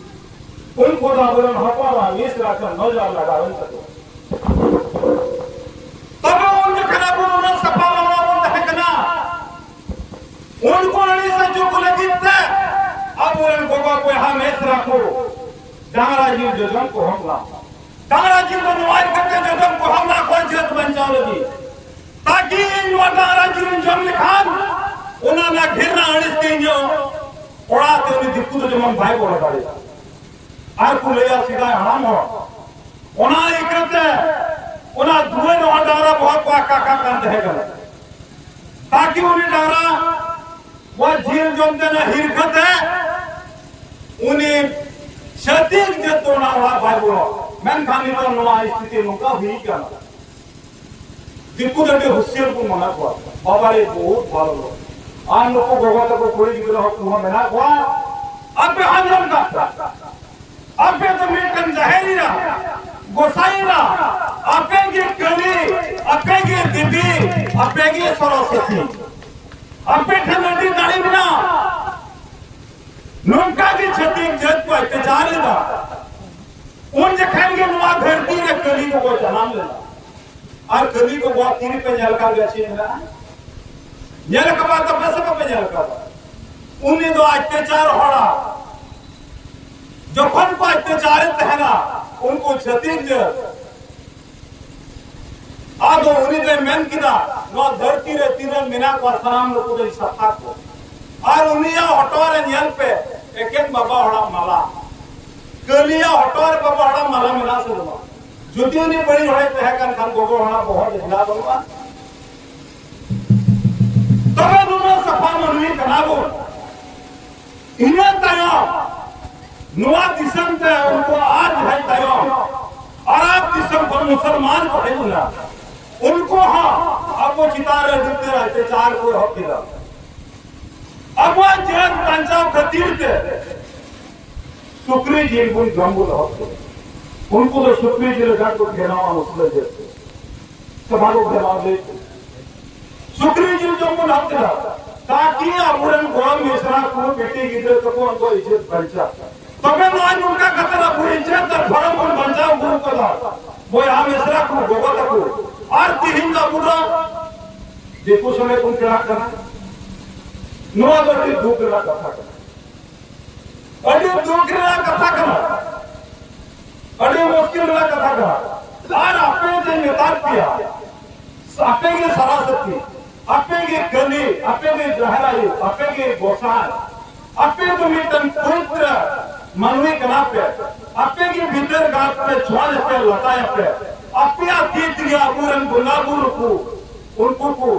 ᱩᱱᱠᱩ ᱫᱚ ᱟᱵᱚᱨᱮᱱ ᱦᱚᱯᱚᱱ ᱟᱨ ᱢᱤᱥᱨᱟ ᱠᱚ ᱱᱚᱡᱚᱨ ᱞᱟᱜᱟᱣ ᱮᱱ ᱛᱟᱠᱚᱣᱟ᱾ ᱛᱚᱵᱮ ᱩᱱ ᱡᱚᱠᱷᱚᱱ ᱟᱵᱚ ᱩᱱᱟᱹᱜ ᱥᱟᱯᱷᱟ ᱢᱟᱱᱣᱟ ᱵᱚᱱ ᱛᱟᱦᱮᱸ ᱠᱟᱱᱟ, ᱩᱱᱠᱩ ᱟᱹᱲᱤᱥ ᱦᱚᱪᱚ ᱠᱚ ᱞᱟᱹᱜᱤᱫ ᱛᱮ ᱟᱵᱚᱨᱮᱱ ᱜᱚᱜᱚ ᱵᱚᱭᱦᱟ ᱢᱤᱥᱨᱟ ᱠᱚ ᱰᱟᱝᱨᱟ ᱡᱤᱞ ᱡᱚᱡᱚᱢ ᱠᱚ ᱦᱚᱸ ᱞᱟ᱾ ᱰᱟᱝᱨᱟ ᱡᱤᱞ ᱫᱚ ᱱᱚᱣᱟ ᱤᱭᱟᱹᱛᱮ ᱡᱚᱡᱚᱢ ᱠᱚ ᱦᱚᱸ ᱞᱟ ᱠᱚ ᱡᱟᱹᱛ ᱵᱟᱧᱪᱟᱣ ᱞᱟᱹᱜᱤᱫ᱾ ᱛᱟᱠᱤ ᱤᱧ ᱱᱚᱣᱟ ᱰᱟᱝᱨᱟ ᱡᱤᱞ ᱤᱧ ᱡᱚᱢ ᱞᱮᱠᱷᱟᱱ ᱚᱱᱟ ᱨᱮᱱᱟᱜ ᱜᱷᱮᱨᱱᱟ ᱟᱹᱲᱤᱥ ᱛᱮ ᱤᱧ ᱦᱚᱸ ᱚᱲᱟᱜ ᱛᱮ ᱩᱱᱤ ᱫᱤᱠᱩ ᱫᱚ ᱡᱮᱢᱚᱱ ᱵᱟᱭ ᱵᱚᱞᱚ ᱫᱟᱲᱮᱭᱟᱜᱼᱟ᱾ ᱟᱨ ᱠᱚ ᱞᱟᱹᱭᱟ ᱥᱮᱫᱟᱭ ᱦᱟᱲᱟᱢ ᱦᱚᱲ, ᱚᱱᱟ ᱤᱠᱟᱹᱛᱮ ᱚᱱᱟ ᱫᱩᱣᱟᱹᱨ ᱱᱚᱣᱟ ᱰᱟᱝᱨᱟ ᱵᱚᱦᱚᱜ ᱠᱚ ᱟᱠᱟ ᱠᱟᱜ ᱠᱟᱱ ᱛᱟᱦᱮᱸ ᱠᱟᱱᱟ, ᱛᱟᱠᱤ ᱩᱱᱤ ᱰᱟᱝᱨᱟ ᱵᱚᱦᱚᱜ ᱡᱤᱞ ᱡᱚᱢ ᱛᱮ ᱚᱱᱟ ᱦᱤᱨᱠᱟᱹ ᱛᱮ ᱩᱱᱤ ᱪᱷᱟᱹᱛᱤᱠ ᱡᱟᱹᱛ ᱫᱚ ᱚᱱᱟ ᱚᱲᱟᱜ ᱵᱟᱭ ᱵᱚᱞᱚ᱾ ᱢᱮᱱᱠᱷᱟᱱ ᱱᱤᱛᱚᱜ ᱱᱚᱣᱟ ᱥᱛᱷᱤᱛᱤ ᱱᱚᱝᱠᱟ ᱦᱩᱭ ᱠᱟᱱᱟ᱾ ᱫᱤᱠᱩ ᱫᱚ ᱟᱹᱰᱤ ᱦᱩᱥᱤᱭᱟᱹᱨ ᱠᱚ ᱢᱟᱱᱟ ᱠᱚᱣᱟ, ᱵᱟᱵᱟ ᱨᱮ ᱵᱚᱦᱩᱛ ᱵᱷᱟᱞᱚ ᱞᱚᱜ᱾ ᱟᱨ ᱱᱩᱠᱩ ᱜᱚᱜᱚ ᱛᱟᱠᱚ ᱠᱩᱲᱤ ᱜᱤᱫᱽᱨᱟᱹ ᱦᱚᱸ ᱠᱚᱦᱚᱸ ᱢᱮᱱᱟᱜ ᱠᱚᱣᱟ᱾ ᱟᱯᱮ ᱟᱸᱡᱚᱢ ᱠᱟᱜ ᱯᱮ, ᱟᱯᱮ ᱫᱚ ᱢᱤᱫᱴᱟᱝ ᱡᱟᱦᱮᱨ ᱮᱨᱟ, ᱜᱚᱸᱥᱟᱭ ᱮᱨᱟ, ᱟᱯᱮ ᱜᱮ ᱠᱟᱹᱞᱤ, ᱟᱯᱮ ᱜᱮ ᱫᱮᱵᱤ, ᱟᱯᱮ ᱜᱮ ᱥᱚᱨᱚᱥᱚᱛᱤ, ᱟᱯᱮ ᱴᱷᱮᱱ ᱟᱹᱰᱤ ᱫᱟᱲᱮ ᱢᱮᱱᱟᱜᱼᱟ᱾ ᱱᱚᱝᱠᱟ ᱜᱮ ᱪᱷᱟᱹᱛᱤᱠ ᱡᱟᱹᱛ ᱠᱚ ᱚᱛᱛᱟᱪᱟᱨ ᱮᱫᱟ᱾ ᱩᱱ ᱡᱚᱠᱷᱟᱱ ᱜᱮ ᱱᱚᱣᱟ ᱫᱷᱟᱹᱨᱛᱤ ᱨᱮ ᱠᱟᱹᱞᱤ ᱠᱚᱠᱚ ᱡᱟᱱᱟᱢ ᱞᱮᱱᱟ᱾ ᱟᱨ ᱠᱟᱹᱞᱤ ᱠᱚ ᱵᱚᱦᱚᱜ ᱛᱤ ᱨᱮᱯᱮ ᱧᱮᱞ ᱟᱠᱟᱫ ᱜᱮᱭᱟ ᱪᱮᱫ ᱢᱮᱱᱟᱜᱼᱟ? ᱧᱮᱞ ᱟᱠᱟᱫᱟ ᱯᱮ ᱥᱮ ᱵᱟᱯᱮ ᱧᱮᱞ ᱟᱠᱟᱫᱟ? ᱩᱱᱤ ᱫᱚ ᱚᱛᱛᱟᱪᱟᱨ ᱦᱚᱲᱟᱜ, ᱡᱚᱠᱷᱚᱱ ᱠᱚ ᱚᱛᱛᱟᱪᱟᱨᱮᱫ ᱛᱟᱦᱮᱱᱟ ᱩᱱᱠᱩ ᱪᱷᱟᱹᱛᱤᱠ ᱡᱟᱹᱛ, ᱟᱫᱚ ᱩᱱᱤ ᱫᱚᱭ ᱢᱮᱱ ᱠᱮᱫᱟ, "ᱱᱚᱣᱟ ᱫᱷᱟᱹᱨᱛᱤ ᱨᱮ ᱛᱤᱱᱟᱹᱜ ᱢᱮᱱᱟᱜ ᱠᱚᱣᱟ ᱥᱟᱱᱟᱢ ᱱᱩᱠᱩ ᱫᱚᱧ ᱥᱟᱯᱷᱟ ᱠᱚᱣᱟ᱾" ᱟᱨ ᱩᱱᱤᱭᱟᱜ ᱦᱚᱴᱚᱜ ᱨᱮ ᱧᱮᱞ ᱯᱮ, ᱮᱠᱮᱱ ᱵᱟᱵᱟ ᱦᱚᱲᱟᱜ ᱢᱟᱞᱟ᱾ ᱠᱟᱹᱞᱤᱭᱟᱜ ᱦᱚᱴᱚᱜ ᱨᱮ ᱵᱟᱵᱟ ᱦᱚᱲᱟᱜ ᱢᱟᱞᱟ ᱢᱮᱱᱟᱜ ᱥᱮ ᱵᱟᱹᱱᱩᱜᱼᱟ? ᱡᱩᱫᱤ ᱩᱱᱤ ᱵᱟᱹᱲᱤᱡ ᱦᱚᱲᱮ ᱛᱟᱦᱮᱸ ᱠᱟᱱ ᱠᱷᱟᱱ ᱜᱚᱜᱚ ᱦᱚᱲᱟᱜ ᱵᱚᱦᱚᱜ ᱨᱮ ᱦᱮᱱᱟᱜ ᱵᱟᱹᱱᱩᱜᱼᱟ? ᱛᱚᱵᱮ ᱱᱩᱱᱟᱹᱜ ᱥᱟᱯᱷᱟ ᱢᱟᱹᱱᱢᱤ ᱠᱟᱱᱟ ᱵᱚᱱ᱾ ᱤᱱᱟᱹ ᱛᱟᱭᱚᱢ ᱱᱚᱣᱟ ᱫᱤᱥᱚᱢ ᱛᱮ ᱩᱱᱠᱩ ᱟᱨ ᱡᱟᱦᱟᱸᱭ ᱛᱟᱭᱚᱢ ᱟᱨᱟᱵ ᱫᱤᱥᱚᱢ ᱠᱷᱚᱱ ᱢᱩᱥᱚᱞᱢᱟᱱ ᱠᱚ ᱦᱮᱡ ᱮᱱᱟ, ᱩᱱᱠᱩ ᱦᱚᱸ ᱟᱵᱚ ᱪᱮᱛᱟᱱ ᱨᱮ ᱟᱹᱰᱤ ᱩᱛᱟᱹᱨ ᱚᱛᱛᱟᱪᱟᱨ ᱠᱚ ᱮᱦᱚᱵ ᱠᱮᱫᱟ᱾ ᱟᱵᱚᱣᱟᱜ ᱡᱟᱹᱛ ᱵᱟᱧᱪᱟᱣ ᱠᱷᱟᱹᱛᱤᱨ ᱛᱮ ᱥᱩᱠᱨᱤ ᱡᱤᱞ ᱵᱚᱱ ᱡᱚᱢ ᱵᱚᱱ ᱮᱦᱚᱵ ᱠᱮᱫᱟ᱾ ᱩᱱᱠᱩ ᱫᱚ ᱥᱩᱠᱨᱤ ᱡᱤᱞ ᱞᱮᱠᱟ ᱠᱚ ᱵᱮᱱᱟᱣᱟ ᱢᱩᱥᱞᱟᱹ ᱡᱟᱹᱛ᱾ ᱥᱮ ᱵᱟᱠᱚ ᱵᱮᱱᱟᱣ ᱞᱮᱫ? ᱥᱩᱠᱨᱤ ᱡᱤᱞ ᱡᱚᱢ ᱵᱚᱱ ᱮᱦᱚᱵ ᱠᱮᱫᱟ᱾ ᱛᱟᱠᱤ ᱟᱵᱚᱨᱮᱱ ᱜᱚᱲᱚᱢ ᱢᱤᱥᱨᱟ ᱠᱚ, ᱵᱤᱴᱤ ᱜᱤᱫᱽᱨᱟᱹ ᱛᱟᱠᱚ ᱩᱱᱠᱩ ᱤᱡᱽᱡᱚᱛ ᱵᱟᱧᱪᱟᱜ᱾ ᱛᱚᱵᱮ ᱱᱚᱣᱟ ᱱᱚᱝᱠᱟ ᱠᱟᱛᱮ ᱟᱵᱚ ᱤᱡᱽᱡᱚᱛ ᱟᱨ ᱫᱷᱚᱨᱚᱢ ᱵᱚᱱ ᱵᱟᱧᱪᱟᱣ ᱟᱹᱜᱩ ᱠᱟᱫᱟ᱾ ᱵᱚᱭᱦᱟ ᱢᱤᱥᱨᱟ ᱠᱚ, ᱜᱚᱜᱚ ᱛᱟᱠᱚ, ᱟᱨ ᱛᱤᱦᱤᱧ ᱫᱚ ᱟᱵᱚ ᱫᱚ ᱫᱤᱠᱩ ᱥᱚᱸᱜᱮ ᱵᱚᱱ ᱯᱮᱲᱟᱜ ᱠᱟᱱᱟ᱾ ᱱᱚᱣᱟ ᱫᱚ ᱟᱹᱰᱤ ᱫᱩᱠ ᱨᱮᱱᱟᱜ ᱠᱟᱛᱷᱟ ᱠᱟᱱᱟ᱾ ᱟᱹᱰᱤ ᱫᱩᱠ ᱨᱮᱱᱟᱜ ᱠᱟᱛᱷᱟ ᱠᱟᱱᱟ, ᱟᱹᱰᱤ ᱢᱩᱥᱠᱤᱞ ᱨᱮᱱᱟᱜ ᱠᱟᱛᱷᱟ ᱠᱟᱱᱟ᱾ ᱟᱨ ᱟᱯᱮ ᱡᱮ ᱢᱮᱛᱟ ᱯᱮᱭᱟ, ᱟᱯᱮ ᱜᱮ ᱥᱟᱨᱟᱥᱚᱛᱤ, ᱟᱯᱮ ᱜᱮ ᱠᱟᱹᱞᱤ, ᱟᱯᱮ ᱜᱮ ᱡᱟᱦᱮᱨ ᱟᱭᱳ, ᱟᱯᱮ ᱜᱮ ᱜᱚᱸᱥᱟᱭ, ᱟᱯᱮ ᱫᱚ ᱢᱤᱫᱴᱟᱝ ᱯᱚᱵᱤᱛᱨᱚ ᱢᱟᱹᱱᱢᱤ ᱠᱟᱱᱟ ᱯᱮ᱾ ᱟᱯᱮ ᱜᱮ ᱵᱷᱤᱛᱟᱹᱨ ᱜᱟᱲ ᱯᱮ ᱪᱷᱚᱸᱪ ᱟᱯᱮ ᱞᱟᱛᱟᱭ ᱟᱯᱮ᱾ ᱟᱯᱮᱭᱟᱜ ᱛᱤ ᱛᱮᱜᱮ ᱟᱵᱚᱨᱮᱱ ᱵᱚᱸᱜᱟ ᱵᱩᱨᱩ ᱠᱚ, ᱩᱱᱠᱩ ᱠᱚ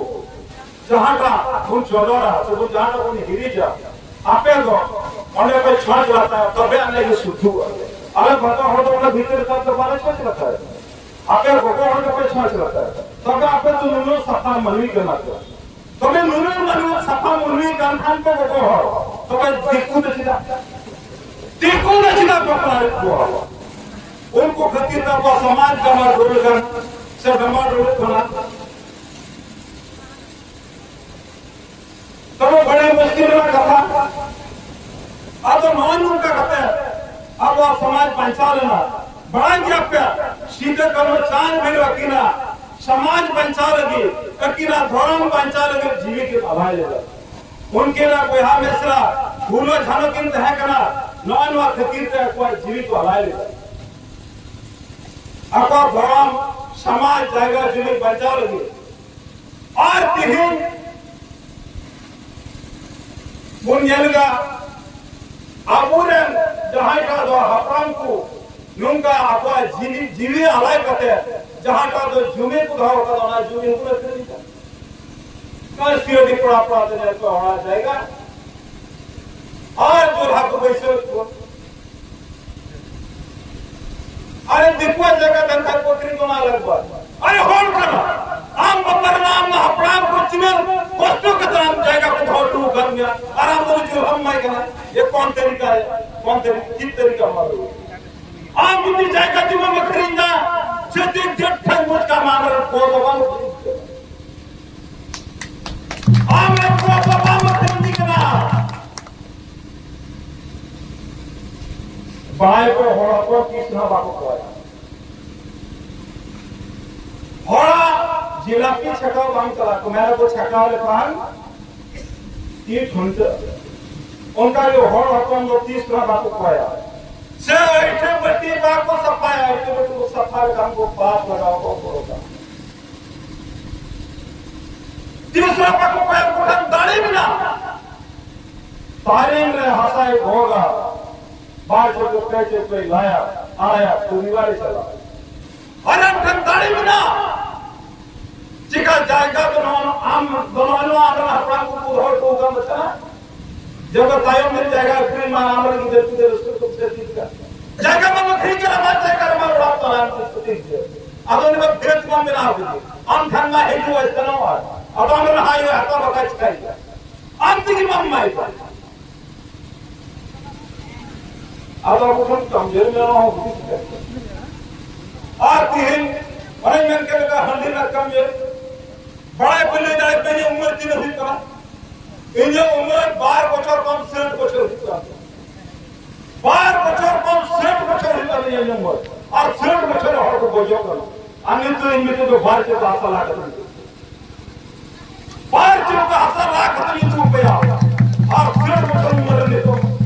ᱡᱟᱦᱟᱸᱴᱟᱜ ᱵᱚᱱ ᱪᱚᱰᱚᱨᱟ ᱥᱮ ᱵᱚᱱ ᱡᱟᱦᱟᱸᱴᱟᱜ ᱵᱚᱱ ᱦᱤᱨᱤᱡᱟ, ᱟᱯᱮ ᱫᱚ ᱚᱸᱰᱮ ᱯᱮ ᱪᱷᱚᱸᱪ ᱞᱟᱛᱟᱭᱟ, ᱛᱚᱵᱮ ᱟᱹᱱᱤᱡ ᱜᱮ ᱥᱩᱫᱷᱩᱜᱼᱟ᱾ ᱟᱞᱮ ᱵᱟᱵᱟ ᱦᱚᱲ ᱫᱚ ᱚᱱᱟ ᱵᱷᱤᱛᱟᱹᱨ ᱜᱟᱲ ᱫᱚ ᱵᱟᱞᱮ ᱪᱷᱚᱸᱪ ᱞᱟᱛᱟᱭᱟ᱾ ᱟᱯᱮ ᱜᱚᱜᱚ ᱦᱚᱲ ᱫᱚᱯᱮ ᱪᱷᱚᱸᱪ ᱞᱟᱛᱟᱭᱟ, ᱛᱚᱵᱮ ᱟᱯᱮ ᱫᱚ ᱱᱩᱱᱟᱹᱜ ᱥᱟᱯᱷᱟ ᱢᱟᱹᱱᱢᱤ ᱠᱟᱱᱟ ᱯᱮ᱾ ᱛᱚᱵᱮ ᱱᱩᱱᱟᱹᱜ ᱢᱟᱹᱱᱢᱤ ᱥᱟᱯᱷᱟ ᱢᱟᱹᱱᱢᱤ ᱠᱟᱱ ᱠᱷᱟᱱ ᱯᱮ ᱜᱚᱜᱚ ᱦᱚᱲ, ᱛᱚᱵᱮ ᱫᱤᱠᱩ ᱫᱚ ᱪᱮᱫᱟᱜ? ᱫᱤᱠᱩ ᱫᱚ ᱪᱮᱫᱟᱜ ᱵᱟᱯᱞᱟᱭᱮᱫ ᱠᱚᱣᱟ? ᱩᱱᱠᱩ ᱠᱷᱟᱹᱛᱤᱨ ᱛᱮ ᱟᱵᱚᱣᱟᱜ ᱥᱚᱢᱟᱡᱽ ᱰᱟᱢᱟᱰᱳᱞ ᱠᱟᱱ ᱥᱮ ᱰᱟᱢᱟᱰᱳᱞᱚᱜ ᱠᱟᱱᱟ᱾ ᱛᱚᱵᱮ ᱵᱟᱲᱟᱭ ᱢᱩᱥᱠᱤᱞ ᱨᱮᱱᱟᱜ ᱠᱟᱛᱷᱟ᱾ ᱟᱫᱚ ᱱᱚᱜᱼᱚᱭ ᱱᱚᱝᱠᱟ ᱠᱟᱛᱮ ᱟᱵᱚᱣᱟᱜ ᱥᱚᱢᱟᱡᱽ ᱵᱟᱧᱪᱟᱣ ᱞᱮᱱᱟ᱾ ᱵᱟᱲᱟᱭ ᱜᱮᱭᱟ ᱯᱮ, ᱥᱤᱫᱟᱹ ᱠᱟᱹᱱᱦᱩ ᱪᱟᱸᱫᱽ ᱵᱷᱟᱭᱨᱚ ᱟᱹᱠᱤᱱᱟᱜ ᱥᱚᱢᱟᱡᱽ ᱵᱟᱧᱪᱟᱣ ᱞᱟᱹᱜᱤᱫ, ᱟᱹᱠᱤᱱᱟᱜ ᱫᱷᱚᱨᱚᱢ ᱵᱟᱧᱪᱟᱣ ᱞᱟᱹᱜᱤᱫ ᱡᱤᱣᱤ ᱠᱤᱱ ᱟᱞᱟᱭ ᱞᱮᱫᱟ᱾ ᱩᱱᱠᱤᱱᱟᱜ ᱵᱚᱭᱦᱟ ᱢᱤᱥᱨᱟ ᱯᱷᱩᱞᱳ ᱡᱷᱟᱱᱚ ᱠᱤᱱ ᱛᱟᱦᱮᱸ ᱠᱟᱱᱟ, ᱱᱚᱜᱼᱚᱭ ᱱᱚᱣᱟ ᱠᱷᱟᱹᱛᱤᱨ ᱛᱮ ᱟᱠᱚᱣᱟᱜ ᱡᱤᱣᱤ ᱠᱚ ᱟᱞᱟᱭ ᱞᱮᱫᱟ᱾ ᱟᱠᱚᱣᱟᱜ ᱫᱷᱚᱨᱚᱢ, ᱥᱚᱢᱟᱡᱽ, ᱡᱟᱭᱜᱟ ᱡᱩᱢᱤ ᱵᱟᱧᱪᱟᱣ ᱞᱟᱹᱜᱤᱫ᱾ ᱟᱨ ᱛᱮᱦᱮᱧ ᱵᱚᱱ ᱧᱮᱞ ᱮᱫᱟ, ᱟᱵᱚᱨᱮᱱ ᱡᱟᱦᱟᱸᱭ ᱴᱟᱜ ᱫᱚ ᱦᱟᱯᱲᱟᱢ ᱠᱚ ᱱᱚᱝᱠᱟ ᱟᱠᱚᱣᱟᱜ ᱡᱤᱣᱤ, ᱡᱤᱣᱤ ᱟᱞᱟᱭ ᱠᱟᱛᱮ ᱡᱟᱦᱟᱸ ᱴᱟᱜ ᱫᱚ ᱡᱩᱢᱤ ᱠᱚ ᱫᱚᱦᱚ ᱠᱟᱫᱟ, ᱚᱱᱟ ᱡᱩᱢᱤ ᱦᱚᱸᱠᱚ ᱟᱹᱠᱷᱨᱤᱧ ᱮᱫᱟ᱾ ᱱᱚᱜᱼᱚᱭ ᱥᱤᱭᱟᱹᱲᱤ ᱯᱟᱲᱟ ᱯᱟᱲᱟ ᱛᱮ ᱧᱮᱞ ᱯᱮ, ᱦᱚᱲᱟᱜ ᱡᱟᱭᱜᱟ᱾ ᱟᱨ ᱡᱳᱨ ᱦᱟᱹᱠᱩ ᱵᱟᱹᱭᱥᱟᱹᱣ ᱠᱚ᱾ ᱟᱨᱮ ᱫᱤᱠᱩᱣᱟᱜ ᱡᱟᱭᱜᱟ ᱛᱟᱦᱮᱱ ᱠᱷᱟᱱ ᱠᱚ ᱟᱹᱠᱷᱨᱤᱧ ᱠᱚ ᱚᱱᱟ ᱞᱟᱹᱜᱤᱫ᱾ ᱟᱨᱮ ᱦᱚᱲ ᱠᱟᱱᱟ, ᱟᱢ ᱵᱟᱯᱞᱟ ᱨᱮᱱᱟᱜ ᱟᱢ ᱦᱟᱯᱲᱟᱢ ᱠᱚ ᱛᱤᱱᱟᱹᱜ ᱠᱚᱥᱴᱚ ᱠᱟᱛᱮ ᱟᱢ ᱡᱟᱭᱜᱟ ᱠᱚ ᱫᱚᱦᱚ ᱦᱚᱴᱚ ᱟᱠᱟᱫ ᱢᱮᱭᱟ, ᱟᱨ ᱟᱢ ᱫᱚ ᱡᱳᱨ ᱦᱟᱢ ᱮᱢᱟᱭ ᱠᱟᱱᱟ᱾ ᱮ ᱠᱚᱱ ᱛᱟᱹᱨᱤᱠᱟ ᱦᱮ, ᱠᱚᱱ ᱛᱟᱹᱨᱤᱠᱟ, ᱪᱮᱫ ᱛᱟᱹᱨᱤᱠᱟ ᱢᱟ ᱞᱟᱹᱭ? ᱟᱢ ᱡᱩᱫᱤ ᱡᱟᱭᱜᱟ ᱡᱩᱢᱤᱢ ᱟᱹᱠᱷᱨᱤᱧ ᱫᱟ, ᱪᱷᱟᱹᱛᱤᱠ ᱡᱟᱹᱛ ᱴᱷᱮᱱ ᱵᱩᱡᱽ ᱠᱟᱜ ᱢᱮ, ᱟᱢ ᱨᱮᱱ ᱯᱩᱨᱵᱚ ᱵᱟᱝ ᱟᱹᱠᱷᱨᱤᱧ ᱠᱟᱱᱟ᱾ ᱟᱢ ᱨᱮᱱ ᱯᱩᱨᱵᱚ ᱵᱟᱝ ᱟᱹᱠᱷᱨᱤᱧ ᱠᱟᱱᱟ᱾ ᱵᱟᱲᱟᱭ ᱠᱚ ᱦᱚᱲ ᱦᱚᱯᱚᱱ ᱛᱤᱥ ᱦᱚᱸ ᱵᱟᱠᱚ ᱠᱚᱭᱟ᱾ ᱦᱚᱲᱟᱜ ᱡᱤᱞᱟᱯᱤ ᱪᱷᱟᱠᱟᱣ ᱵᱟᱝ ᱪᱟᱞᱟᱜ ᱠᱚ, ᱢᱮᱱᱟ ᱠᱚ ᱪᱷᱟᱠᱟᱣ ᱞᱮᱠᱷᱟᱱ ᱛᱤ ᱴᱷᱩᱱᱴᱟᱹᱜ᱾ ᱚᱱᱠᱟ ᱜᱮ ᱦᱚᱲ ᱦᱚᱯᱚᱱ ᱫᱚ ᱛᱤᱥ ᱨᱮᱦᱚᱸ ᱵᱟᱠᱚ ᱠᱚᱭᱟ᱾ ᱥᱮ ᱟᱹᱭᱴᱷᱟᱹ ᱵᱟᱹᱴᱤ ᱵᱟᱠᱚ ᱥᱟᱯᱷᱟᱭᱟ, ᱟᱹᱭᱴᱷᱟᱹ ᱵᱟᱹᱴᱤ ᱠᱚ ᱥᱟᱯᱷᱟ ᱞᱮᱠᱷᱟᱱ ᱠᱚ ᱯᱟᱯ ᱞᱟᱜᱟᱣ ᱠᱚ ᱵᱚᱨᱚᱛᱟ᱾ ᱛᱤᱥ ᱨᱮᱦᱚᱸ ᱵᱟᱠᱚ ᱠᱚᱭᱟ, ᱩᱱᱠᱩ ᱴᱷᱮᱱ ᱫᱟᱲᱮ ᱢᱮᱱᱟᱜᱼᱟ᱾ ᱛᱟᱨᱮᱱ ᱨᱮ ᱦᱟᱥᱟᱭ ᱜᱚᱜᱟ, ᱵᱟᱨ ᱪᱚᱠᱚ ᱯᱮ ᱪᱚᱠᱚᱭ ᱞᱟᱭᱟ, ᱟᱲᱟᱭᱟ ᱯᱚᱨᱤᱵᱟᱨᱮ ᱪᱟᱞᱟᱜᱼᱟ᱾ ᱟᱨ ᱟᱢ ᱴᱷᱮᱱ ᱫᱟᱲᱮ ᱢᱮᱱᱟᱜᱼᱟ, ᱪᱮᱠᱟ ᱡᱟᱭᱜᱟ ᱫᱚ ᱱᱚᱣᱟ ᱟᱢ ᱫᱚ ᱱᱚᱣᱟ ᱱᱚᱣᱟ ᱟᱢᱨᱮᱱ ᱦᱟᱯᱲᱟᱢ ᱠᱚᱠᱚ ᱫᱚᱦᱚ ᱦᱚᱴᱚ ᱟᱠᱟᱫ ᱢᱮ ᱠᱟᱱᱟ᱾ ᱡᱚᱛᱚ ᱛᱟᱭᱚᱢ ᱨᱮ ᱡᱟᱭᱜᱟ ᱟᱹᱠᱷᱨᱤᱧ ᱢᱟ ᱟᱢᱨᱮᱱ ᱜᱤᱫᱟᱹᱨ ᱯᱤᱫᱟᱹᱨ ᱨᱟᱹᱥᱠᱟᱹ ᱠᱚ ᱵᱩᱡᱷᱟᱹᱣ ᱪᱮᱫ ᱞᱮᱠᱟ᱾ ᱡᱟᱭᱜᱟ ᱢᱟ ᱟᱹᱠᱷᱨᱤᱧ ᱠᱟᱱᱟ, ᱵᱟᱨ ᱡᱟᱭᱜᱟ ᱨᱮ ᱢᱟ ᱚᱲᱟᱜ ᱛᱟᱞᱟ ᱟᱢ ᱠᱚ ᱠᱷᱟᱹᱛᱤᱨ ᱜᱮ᱾ ᱟᱫᱚ ᱩᱱᱤ ᱢᱟ ᱵᱷᱮᱫ ᱢᱟ ᱵᱮᱱᱟᱣ ᱠᱮᱫᱮ᱾ ᱟᱢ ᱴᱷᱮᱱ ᱢᱟ ᱦᱤᱡᱩᱜ ᱟᱭ ᱥᱮᱱᱚᱜ ᱟᱭ᱾ ᱟᱫᱚ ᱟᱢᱨᱮᱱ ᱦᱟᱭ ᱦᱟᱛᱟᱣ ᱵᱟᱠᱷᱟᱡ ᱪᱤᱠᱟᱹᱭᱮᱫᱟ? ᱟᱢ ᱛᱮᱜᱮ ᱵᱟᱢ ᱮᱢᱟᱭ ᱠᱟᱱ᱾ ᱟᱫᱚ ᱟᱵᱚ ᱵᱚᱱ ᱠᱟᱢᱡᱳᱨ ᱢᱮᱱᱟᱜᱼᱟ, ᱦᱚᱸ ᱦᱩᱫᱤᱥ ᱠᱟᱛᱮ᱾ ᱟᱨ ᱛᱤᱦᱤᱧ ᱚᱱᱮᱧ ᱢᱮᱱ ᱠᱮᱫ ᱞᱮᱠᱟ ᱦᱟᱺᱰᱤ ᱨᱮᱱᱟᱜ ᱠᱟᱢᱡᱳᱨ, ᱵᱟᱲᱟᱭ ᱯᱮ, ᱞᱟᱹᱭ ᱫᱟᱲᱮ ᱯᱮ, ᱤᱧᱟᱹᱜ ᱩᱢᱮᱨ ᱛᱤᱱᱟᱹᱜ ᱦᱩᱭᱩᱜ ᱠᱟᱱᱟ? ᱤᱧᱟᱹᱜ ᱩᱢᱮᱨ ᱵᱟᱨ ᱵᱚᱪᱷᱚᱨ ᱠᱷᱚᱱ ᱥᱟᱴ ᱵᱚᱪᱷᱚᱨ ᱦᱩᱭᱩᱜ ᱠᱟᱱᱟ᱾ ᱵᱟᱨ ᱵᱚᱪᱷᱚᱨ ᱠᱷᱚᱱ ᱥᱟᱴ ᱵᱚᱪᱷᱚᱨ ᱦᱩᱭᱩᱜ ᱠᱟᱱ ᱛᱤᱧᱟ ᱤᱧᱟᱹᱜ ᱩᱢᱮᱨ᱾ ᱟᱨ ᱥᱟᱴ ᱵᱚᱪᱷᱚᱨ ᱨᱮ ᱦᱚᱲ ᱠᱚ ᱜᱚᱡᱚᱜ ᱠᱟᱱᱟ᱾ ᱟᱨ ᱱᱤᱛᱚᱜ ᱤᱧ ᱢᱤᱫᱴᱮᱡ ᱫᱚ ᱵᱟᱨ ᱪᱟᱸᱫᱚ ᱦᱟᱥᱟ ᱞᱟᱜ ᱠᱟᱛᱮ ᱵᱟᱨ ᱪᱟᱸᱫᱚ ᱦᱟᱥᱟ ᱞᱟᱜ ᱠᱟᱛᱮ ᱧᱩᱛᱩᱢ ᱯᱮᱭᱟ᱾ ᱟᱨ ᱥᱟᱴ ᱵᱚᱪᱷᱚᱨ ᱩᱢᱮᱨ ᱨᱮ ᱱᱤᱛᱚᱜ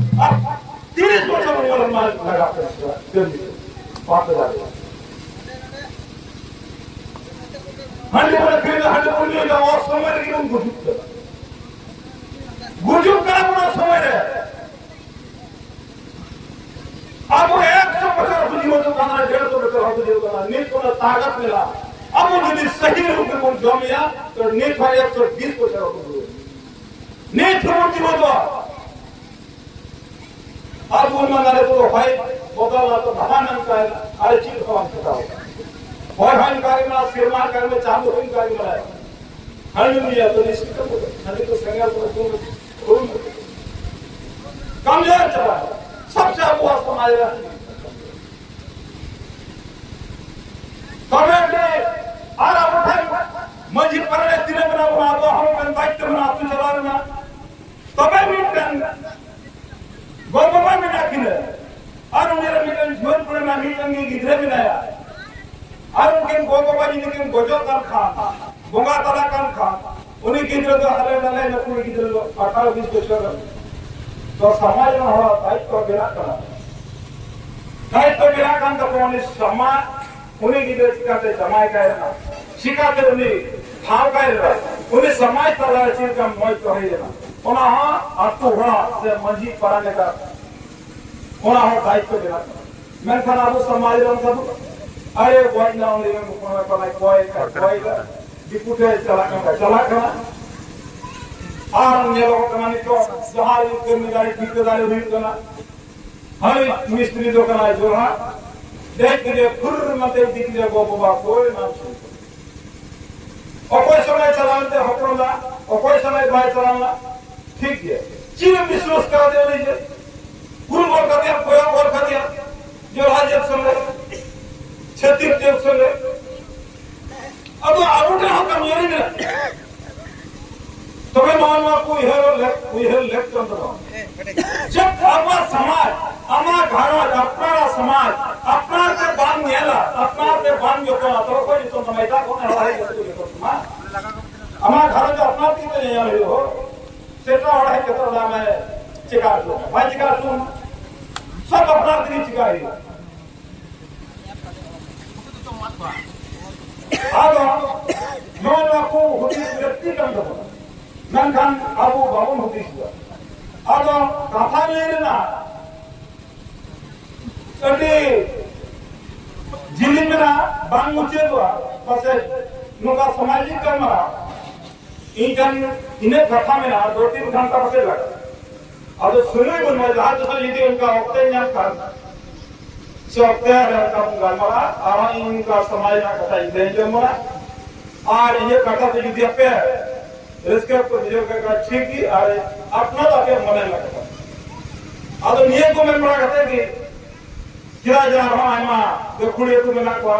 ᱟᱨ ᱛᱤᱨᱤᱥ ᱵᱚᱪᱷᱚᱨ ᱩᱢᱮᱨ ᱨᱮ ᱢᱟᱞᱤᱠ ᱞᱟᱜᱟᱜ ᱠᱟᱱᱟ᱾ ᱠᱟᱹᱢᱤ ᱵᱟᱯᱮ ᱫᱟᱲᱮᱭᱟᱜᱼᱟ᱾ ᱦᱟᱺᱰᱤ ᱵᱚᱱ ᱟᱹᱠᱷᱨᱤᱧ ᱮᱫᱟ, ᱦᱟᱺᱰᱤ ᱵᱚᱱ ᱧᱩᱭᱮᱫᱟ, ᱚᱥᱚᱢᱚᱭ ᱨᱮᱜᱮ ᱵᱚᱱ ᱜᱩᱡᱩᱜ ᱠᱟᱱᱟ᱾ ᱜᱩᱡᱩᱜ ᱠᱟᱱᱟ ᱵᱚᱱ ᱚᱥᱚᱢᱚᱭ ᱨᱮ᱾ ᱟᱵᱚ ᱮᱠᱥᱚ ᱵᱚᱪᱷᱚᱨ ᱠᱚ ᱡᱤᱣᱮᱫᱚᱜ ᱠᱟᱱᱟ, ᱰᱮᱲᱥᱚ ᱵᱚᱪᱷᱚᱨ ᱦᱚᱸᱠᱚ ᱡᱤᱣᱮᱫᱚᱜ ᱠᱟᱱᱟ᱾ ᱱᱤᱛ ᱚᱱᱟ ᱛᱟᱠᱟᱛ ᱢᱮᱱᱟᱜᱼᱟ᱾ ᱟᱵᱚ ᱡᱩᱫᱤ ᱥᱟᱹᱦᱤ ᱨᱩᱯ ᱨᱮᱵᱚᱱ ᱡᱚᱢᱮᱭᱟ, ᱛᱚ ᱱᱤᱛ ᱦᱚᱸ ᱮᱠᱥᱚ ᱵᱤᱥ ᱵᱚᱪᱷᱚᱨ ᱦᱚᱸᱠᱚ ᱡᱤᱣᱮᱫᱚᱜᱼᱟ᱾ ᱱᱤᱛ ᱦᱚᱸᱵᱚᱱ ᱡᱤᱣᱮᱫᱚᱜᱼᱟ᱾ ᱟᱵᱚ ᱱᱚᱣᱟ ᱫᱟᱨᱮ ᱠᱚᱫᱚ ᱦᱚᱭ ᱵᱚᱫᱚᱞ ᱟᱠᱚ ᱫᱷᱟᱨᱟ ᱢᱮᱱᱠᱷᱟᱱ ᱟᱨ ᱪᱮᱫ ᱦᱚᱸ ᱵᱟᱝ ᱪᱤᱠᱟᱹᱣ ᱠᱟᱱᱟ᱾ ᱦᱚᱭ ᱦᱚᱸ ᱚᱱᱠᱟ ᱜᱮ ᱢᱮᱱᱟᱜᱼᱟ, ᱥᱮᱨᱢᱟ ᱚᱱᱠᱟ ᱜᱮ ᱢᱮᱱᱟᱜᱼᱟ, ᱪᱟᱸᱫᱚ ᱦᱚᱸ ᱚᱱᱠᱟ ᱜᱮ ᱢᱮᱱᱟᱜᱼᱟ᱾ ᱦᱟᱺᱰᱤ ᱧᱩᱭᱟ ᱛᱚ ᱱᱤᱥᱪᱤᱛ ᱠᱚ ᱦᱟᱺᱰᱤ ᱠᱚ ᱥᱮᱸᱜᱮᱞ ᱠᱚ ᱫᱩᱞ ᱠᱚᱢᱡᱳᱨ ᱪᱟᱵᱟ᱾ ᱥᱚᱵᱥᱮ ᱟᱵᱚᱣᱟᱜ ᱥᱚᱢᱟᱡᱽ ᱨᱮ ᱛᱚᱵᱮ ᱟᱨ ᱟᱵᱚ ᱴᱷᱮᱱ ᱢᱟᱹᱡᱷᱤ ᱯᱟᱨᱟᱱᱤᱠ ᱛᱤᱱᱟᱹᱜ ᱢᱮᱱᱟᱜ ᱵᱚᱱᱟ, ᱟᱵᱚᱣᱟᱜ ᱦᱚᱸ ᱢᱤᱫᱴᱟᱝ ᱫᱟᱭᱤᱛᱛᱚ ᱢᱮᱱᱟᱜᱼᱟ ᱟᱹᱛᱩ ᱪᱟᱞᱟᱣ ᱨᱮᱱᱟᱜ᱾ ᱛᱚᱵᱮ ᱢᱤᱫᱴᱟᱝ ᱜᱚ ᱵᱟᱵᱟ ᱢᱮᱱᱟᱜ ᱠᱤᱱᱟᱹ, ᱟᱨ ᱩᱱᱤ ᱨᱮ ᱢᱤᱫᱴᱟᱝ ᱡᱩᱣᱟᱹᱱ ᱠᱚᱲᱟ ᱢᱮᱱᱟᱭ, ᱢᱤᱫᱴᱟᱝ ᱜᱮ ᱜᱤᱫᱽᱨᱟᱹ ᱢᱮᱱᱟᱭᱟ, ᱟᱨ ᱩᱱᱠᱤᱱ ᱜᱚ ᱵᱟᱵᱟ ᱡᱩᱫᱤ ᱠᱤᱱ ᱜᱚᱡᱚᱜ ᱠᱟᱱ ᱠᱷᱟᱱ, ᱵᱚᱸᱜᱟ ᱛᱟᱞᱟ ᱠᱟᱱ ᱠᱷᱟᱱ, ᱩᱱᱤ ᱜᱤᱫᱽᱨᱟᱹ ᱫᱚ ᱦᱟᱞᱮ ᱰᱟᱞᱮ ᱱᱩᱠᱩ ᱜᱤᱫᱽᱨᱟᱹ ᱫᱚ ᱟᱴᱷᱟᱨᱚ ᱵᱤᱥ ᱵᱚᱪᱷᱚᱨ ᱨᱮ ᱛᱚ ᱥᱚᱢᱟᱡᱽ ᱨᱮᱱ ᱦᱚᱲᱟᱜ ᱫᱟᱭᱤᱛᱛᱚ ᱵᱮᱱᱟᱜ ᱠᱟᱱᱟ᱾ ᱫᱟᱭᱤᱛᱛᱚ ᱵᱮᱱᱟᱜ ᱠᱟᱱ ᱛᱟᱠᱚᱣᱟ, ᱩᱱᱤ ᱥᱚᱢᱟᱡᱽ, ᱩᱱᱤ ᱜᱤᱫᱽᱨᱟᱹ ᱪᱤᱠᱟᱛᱮ ᱡᱟᱢᱟᱭ ᱠᱟᱭ ᱠᱟᱱᱟ, ᱪᱤᱠᱟᱛᱮ ᱩᱱᱤ ᱴᱷᱟᱶ ᱠᱟᱭ ᱨᱮ ᱩᱱᱤ ᱥᱚᱢᱟᱡᱽ ᱛᱟᱞᱟ ᱨᱮ ᱪᱮᱫ ᱞᱮᱠᱟ ᱢᱚᱡᱽ ᱫᱚᱦᱚᱭ ᱮᱱᱟ, ᱚᱱᱟ ᱦᱚᱸ ᱟᱹᱛᱩ ᱦᱚᱲᱟᱜ ᱥᱮ ᱢᱟᱹᱡᱷᱤ ᱯᱟᱨᱟᱱᱤᱠ ᱟᱜ ᱚᱱᱟ ᱦᱚᱸ ᱫᱟᱭᱤᱛᱛᱚ ᱢᱮᱱᱟᱜ ᱛᱟᱵᱚᱱᱟ᱾ ᱢᱮᱱᱠᱷᱟᱱ ᱟᱵᱚ ᱥᱚᱢᱟᱡᱽ ᱨᱮ ᱚᱱᱠᱟ ᱫᱚ, ᱟᱨᱮ ᱜᱚᱡ ᱮᱱᱟ ᱩᱱᱤ ᱨᱮᱱ ᱦᱚᱯᱚᱱ ᱮᱨᱟ ᱠᱟᱱᱟᱭ, ᱠᱚᱭ ᱠᱟᱭ, ᱠᱚᱭ ᱠᱟᱭ, ᱫᱤᱠᱩ ᱴᱷᱮᱱ ᱪᱟᱞᱟᱜ ᱠᱟᱱᱟ, ᱪᱟᱞᱟᱜ ᱠᱟᱱᱟ᱾ ᱟᱨ ᱧᱮᱞᱚᱜᱚᱜ ᱠᱟᱱᱟ ᱱᱤᱛᱚᱜ ᱡᱟᱦᱟᱸᱭ ᱠᱟᱹᱢᱤ ᱫᱟᱲᱮ, ᱴᱷᱤᱠᱟᱹ ᱫᱟᱲᱮ ᱦᱩᱭᱩᱜ ᱠᱟᱱᱟ, ᱦᱟᱹᱱᱤ ᱢᱤᱥᱛᱨᱤ ᱫᱚ ᱠᱟᱱᱟᱭ ᱡᱚᱨᱦᱟ, ᱫᱮᱡ ᱠᱮᱫᱮ ᱯᱷᱩᱨ ᱢᱟᱛᱮ ᱤᱫᱤ ᱠᱮᱫᱮ ᱜᱚ ᱵᱟᱵᱟ ᱠᱚᱭ ᱱᱟᱢ ᱥᱩᱱ᱾ ᱚᱠᱚᱭ ᱥᱚᱸᱜᱮ ᱪᱟᱞᱟᱣ ᱮᱱᱛᱮ ᱦᱚᱯᱚᱱ ᱫᱟ, ᱚᱠᱚᱭ ᱥᱚᱸᱜᱮ ᱵᱟᱭ ᱪᱟᱞᱟᱣ ᱞᱮᱱᱟ, ᱴᱷᱤᱠ ᱜᱮᱭᱟ᱾ ᱪᱮᱫ ᱮᱢ ᱵᱤᱥᱣᱟᱥ ᱠᱟᱣᱫᱮᱭᱟ ᱩᱱᱤ ᱡᱮ? ᱠᱩᱞ ᱜᱚᱫ ᱠᱟᱫᱮᱭᱟ, ᱠᱚᱭᱚᱜ ᱜᱚᱫ ᱠᱟᱫᱮᱭᱟ, ᱡᱚᱨᱦᱟ ᱡᱟᱹᱛ ᱥᱚᱸᱜᱮ, ᱪᱷᱟᱹᱛᱤᱠ ᱡᱟᱹᱛ ᱥᱚᱸᱜᱮ᱾ ᱟᱫᱚ ᱟᱵᱚ ᱴᱷᱮᱱ ᱦᱚᱸ ᱠᱟᱹᱢᱤᱭᱟᱹᱨᱤ ᱢᱮᱱᱟᱜ᱾ ᱛᱚᱵᱮ ᱱᱚᱣᱟ, ᱱᱚᱣᱟ ᱠᱚ ᱩᱭᱦᱟᱹᱨ ᱞᱮᱠ-, ᱩᱭᱦᱟᱹᱨ ᱞᱮᱠ ᱠᱟᱱ ᱛᱟᱵᱚᱱᱟ᱾ ᱡᱮ ᱟᱵᱚᱣᱟᱜ ᱥᱚᱢᱟᱡᱽ, ᱟᱢᱟᱜ ᱜᱷᱟᱨᱚᱸᱡᱽ, ᱟᱯᱱᱟᱨᱟᱜ ᱥᱚᱢᱟᱡᱽ, ᱟᱯᱱᱟᱨ ᱛᱮ ᱵᱟᱢ ᱧᱮᱞᱟ, ᱟᱯᱱᱟᱨ ᱛᱮ ᱵᱟᱢ ᱡᱚᱛᱚᱱᱟ, ᱛᱚᱵᱮ ᱚᱠᱚᱭ ᱡᱚᱛᱚᱱ ᱛᱟᱢᱟ? ᱮᱴᱟᱜ ᱠᱚ ᱦᱚᱲ ᱦᱮᱡ ᱠᱟᱛᱮ ᱠᱚ ᱡᱚᱛᱚᱱ ᱛᱟᱢᱟ? ᱟᱢᱟᱜ ᱜᱷᱟᱨᱚᱸᱡᱽ ᱫᱚ ᱟᱯᱱᱟᱨ ᱛᱮᱜᱮ ᱛᱚ ᱧᱮᱧᱮᱞ ᱦᱩᱭᱩᱜᱼᱟ᱾ ᱥᱮ ᱮᱴᱟᱜ ᱦᱚᱲ ᱦᱮᱡ ᱠᱟᱛᱮ ᱚᱱᱟ ᱟᱢᱮ ᱪᱮᱠᱟ ᱦᱚᱪᱚ ᱟᱢᱟ? ᱵᱟᱭ ᱪᱮᱠᱟ ᱦᱚᱪᱚ ᱟᱢᱟ᱾ ᱥᱚᱵ ᱟᱯᱱᱟᱨ ᱛᱮᱜᱮ ᱪᱮᱠᱟ ᱦᱩᱭᱩᱜᱼᱟ᱾ ᱟᱫᱚ ᱱᱚᱜᱼᱚ ᱱᱚᱣᱟ ᱠᱚ ᱦᱩᱫᱤᱥ ᱞᱟᱹᱠᱛᱤ ᱠᱟᱱ ᱛᱟᱵᱚᱱᱟ, ᱢᱮᱱᱠᱷᱟᱱ ᱟᱵᱚ ᱵᱟᱵᱚᱱ ᱦᱩᱫᱤᱥ ᱮᱫᱟ᱾ ᱟᱫᱚ ᱠᱟᱛᱷᱟ ᱞᱟᱹᱭ ᱨᱮᱱᱟᱜ ᱟᱹᱰᱤ ᱡᱤᱞᱤᱧ ᱢᱮᱱᱟᱜᱼᱟ, ᱵᱟᱝ ᱢᱩᱪᱟᱹᱫᱚᱜᱼᱟ᱾ ᱯᱟᱥᱮᱡ ᱱᱚᱝᱠᱟ ᱥᱟᱢᱟᱡᱤᱠ ᱜᱟᱞᱢᱟᱨᱟᱣ ᱤᱧ ᱴᱷᱮᱱ ᱤᱱᱟᱹᱜ ᱠᱟᱛᱷᱟ ᱢᱮᱱᱟᱜᱼᱟ, ᱫᱩ ᱛᱤᱱ ᱜᱷᱚᱱᱴᱟ ᱯᱟᱥᱮᱡ ᱞᱟᱜᱟᱜᱼᱟ᱾ ᱟᱫᱚ ᱥᱚᱢᱚᱭ ᱵᱟᱹᱱᱩᱜᱼᱟ, ᱡᱟᱦᱟᱸ ᱛᱤᱥᱚᱜ ᱡᱩᱫᱤ ᱚᱱᱠᱟ ᱚᱠᱛᱮ ᱧᱟᱢ ᱠᱷᱟᱱ, ᱥᱮ ᱚᱠᱛᱮ ᱨᱮ ᱚᱱᱠᱟ ᱵᱚᱱ ᱜᱟᱞᱢᱟᱨᱟᱜᱼᱟ, ᱟᱨᱦᱚᱸ ᱤᱧ ᱚᱱᱠᱟ ᱥᱚᱢᱚᱭ ᱨᱮᱱᱟᱜ ᱠᱟᱛᱷᱟ ᱤᱧ ᱞᱟᱹᱭ ᱟᱸᱡᱚᱢ ᱵᱚᱱᱟ᱾ ᱟᱨ ᱤᱧᱟᱹᱜ ᱠᱟᱛᱷᱟ ᱛᱮ ᱡᱩᱫᱤ ᱟᱯᱮ ᱨᱟᱹᱥᱠᱟᱹ ᱯᱮ ᱵᱩᱡᱷᱟᱹᱣ ᱠᱮᱫ ᱠᱷᱟᱱ ᱴᱷᱤᱠ ᱜᱮ, ᱟᱨ ᱟᱯᱱᱟᱨ ᱟᱯᱮᱭᱟᱜ ᱢᱚᱱᱮ ᱨᱮᱱᱟᱜ ᱠᱟᱛᱷᱟ᱾ ᱟᱫᱚ ᱱᱤᱭᱟᱹ ᱠᱚ ᱢᱮᱱ ᱵᱟᱲᱟ ᱠᱟᱛᱮ ᱜᱮ, ᱪᱮᱫᱟᱜ ᱡᱮ ᱟᱨᱦᱚᱸ ᱟᱭᱢᱟ ᱜᱟᱹᱠᱷᱩᱲᱤᱭᱟᱹ ᱠᱚ ᱢᱮᱱᱟᱜ ᱠᱚᱣᱟ,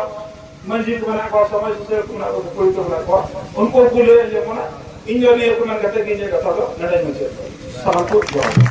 ᱢᱟᱹᱡᱷᱤ ᱠᱚ ᱢᱮᱱᱟᱜ ᱠᱚᱣᱟ, ᱥᱚᱢᱟᱡᱽ ᱥᱩᱥᱟᱹᱨ ᱠᱚ ᱢᱮᱱᱟᱜ ᱠᱚᱣᱟ, ᱜᱟᱹᱠᱷᱩᱲᱤᱭᱟᱹ ᱠᱚ ᱢᱮᱱᱟᱜ ᱠᱚᱣᱟ, ᱩᱱᱠᱩ ᱠᱚ ᱞᱟᱹᱭ ᱟᱸᱡᱚᱢ ᱵᱚᱱᱟ᱾ ᱤᱧ ᱫᱚ ᱱᱤᱭᱟᱹ ᱠᱚ ᱢᱮᱱ ᱠᱟᱛᱮ ᱜᱮ ᱤᱧᱟᱹᱜ ᱠᱟᱛᱷᱟ ᱫᱚ ᱱᱚᱰᱮᱧ ᱢᱩᱪᱟᱹᱫ ᱮᱫᱟ᱾ ᱥᱟᱱᱟᱢ ᱠᱚ ᱡᱚᱦᱟᱨ᱾